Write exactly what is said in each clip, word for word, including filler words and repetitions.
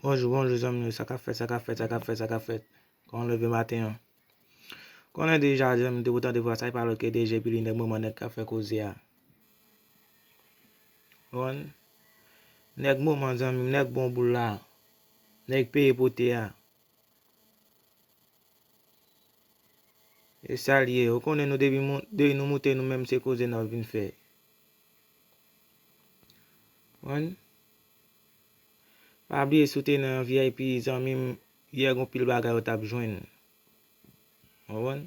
Bonjou, bonjou, zanmi yo. Sa k ap fèt, sa k ap fèt, sa k ap fèt, sa k ap fèt? Kòman w leve maten an? Konnen deja, zanmi, depi w tande vwa sa, e pa lòt ke D J Pili, nèg moman, nèg k ap fè koze a. Konprann? Nèg moman, zanmi m, nèg bon boul la. Nèg peye pote a. E sa l ye. Ou konnen nou depi moun, depi nou moute nou menm se koze n ap vin fè. Konprann? Pa bliye si w te nan V I P, zanmi m, yè gon pil bagay ou t ap jwenn. Konprann?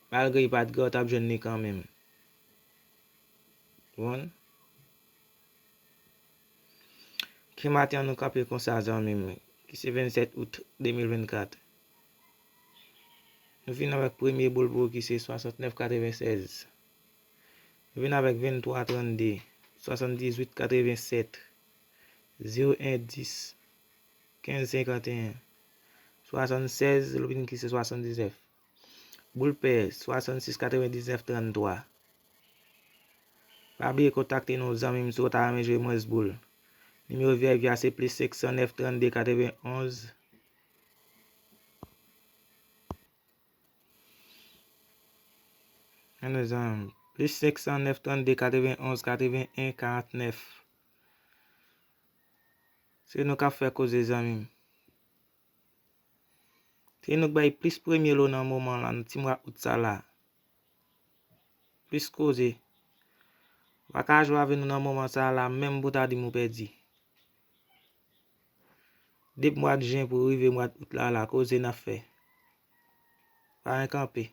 Malgre li pa t gran, ou t ap jwenn li kanmenm. Konprann? Ki maten an nou kanpe konsa, zanmi m, ki se vennsèt out de mil vennkat. Nou vin avèk premye boul pou ou ki se swasantnèf katrevennsèz. Nou vin avèk venntwa trannde, swasanndizuit katrevensèt, zewo en dis, kenz senkanteyen, swasannsèz, loupin ki se swasanndiznèf. Boul pè, swasannsis katrevendiznèf tranntwa. Pa bliye kontakte nou, zanmi m, si w ta renmen jwe mwens boul. Nimewo V I P a se plis senk san nèf trannde katrevenonz. Ann, zanmi m. Plis senk san nèf trannde katrevenonz katreven en karantnèf. Se nou k ap fè koze, zanmi m. Se nou k bay plis premye lo nan moman la, nan ti mwa out sa la. Plis koze. Ou pa ka jwe avè nou nan moman sa la, menm pou w ta di m ou pèdi. Depi mwa jen pou rive mwa out la, la, koze n ap fè. Pa gen kanpe.